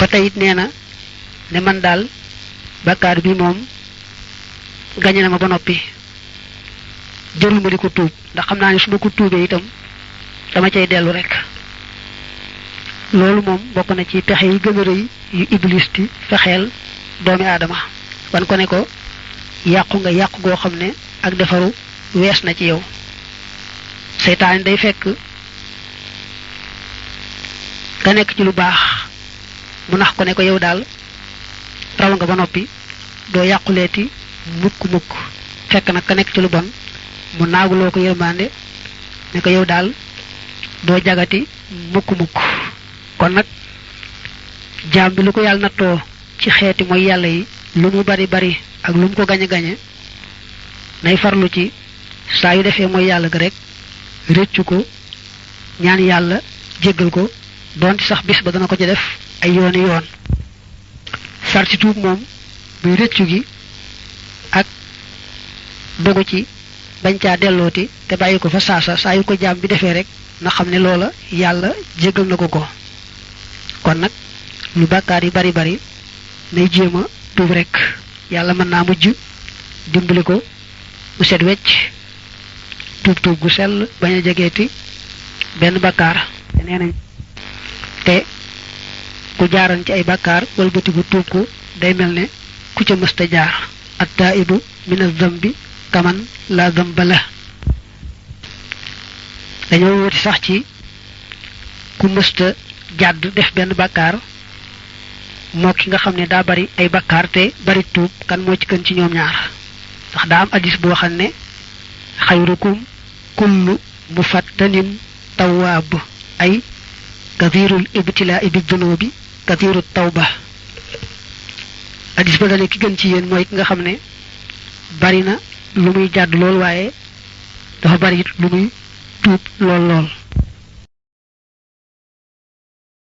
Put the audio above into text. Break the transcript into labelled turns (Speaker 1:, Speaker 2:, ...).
Speaker 1: ba tey it nee na ne man daal bàkkaar bi moom gañe na ma ba noppi jërul ma di ko tuub ndax xam naa ne su ma ko tuubee itam dama cay dellu rek. loolu moom bokk na ci pexe yi gën a rëy yu iblis ti fexeel doomi aadama wan ko ne ko yàqu nga yàqu goo xam ne ak defaru wees na ci yow. seytaane day fekk ka nekk ci lu baax mu nax ko ne ko yow daal raw nga ba noppi doo yàquleeti mukk fekk nag ka nekk ci lu bon mu naaguloo ko yërmande ne ko yow daal doo jagati mukk kon nag jaam bi lu ko yàlla nattoo ci xeeti mooy yàlla yi lu mu bari ak lu mu ko gañe nay farlu ci saa yu defee mooy yàlla ga rek rëccu ko ñaan yàlla jéggal ko doonte sax bis ba dana ko ci def ay yooni yoon. sarti tuub moom muy rëccu gi ak dogu ci bañ caa dellooti te bàyyi ko fa saasa saa yu ko jaam bi defee rek na xam ne loola yàlla jéggal na ko kon nag lu bàkkaar yi bari nay jéem a tuub rek yàlla mën naa mujj dimbali ko mu set wecc tuub gu sell bañ a jegeeti benn bàkkaar te nee nañ te ku jaaran ci ay bàkkaar walbati bu tuub ko day mel ne ku ca mësta jaar at-taa'ibu mina zambi kaman la zamba la. dañoo wuti sax ci ku mësta jàdd def benn bàkkaar moo ki nga xam ne daa bari ay bàkkaar te bari tuub kan moo ci gën ci ñoom ñaar ndax daa am hadiis boo xam ne xayrukum kullu mufattanin tawwaab ay kathirul ibtilaa'i bi dunubi kathirut tawba. hadiis ba dane ki gën ci yéen mooy ki nga xam ne bari na lu muy jàdd lool waaye dafa bari lu muy tuub lool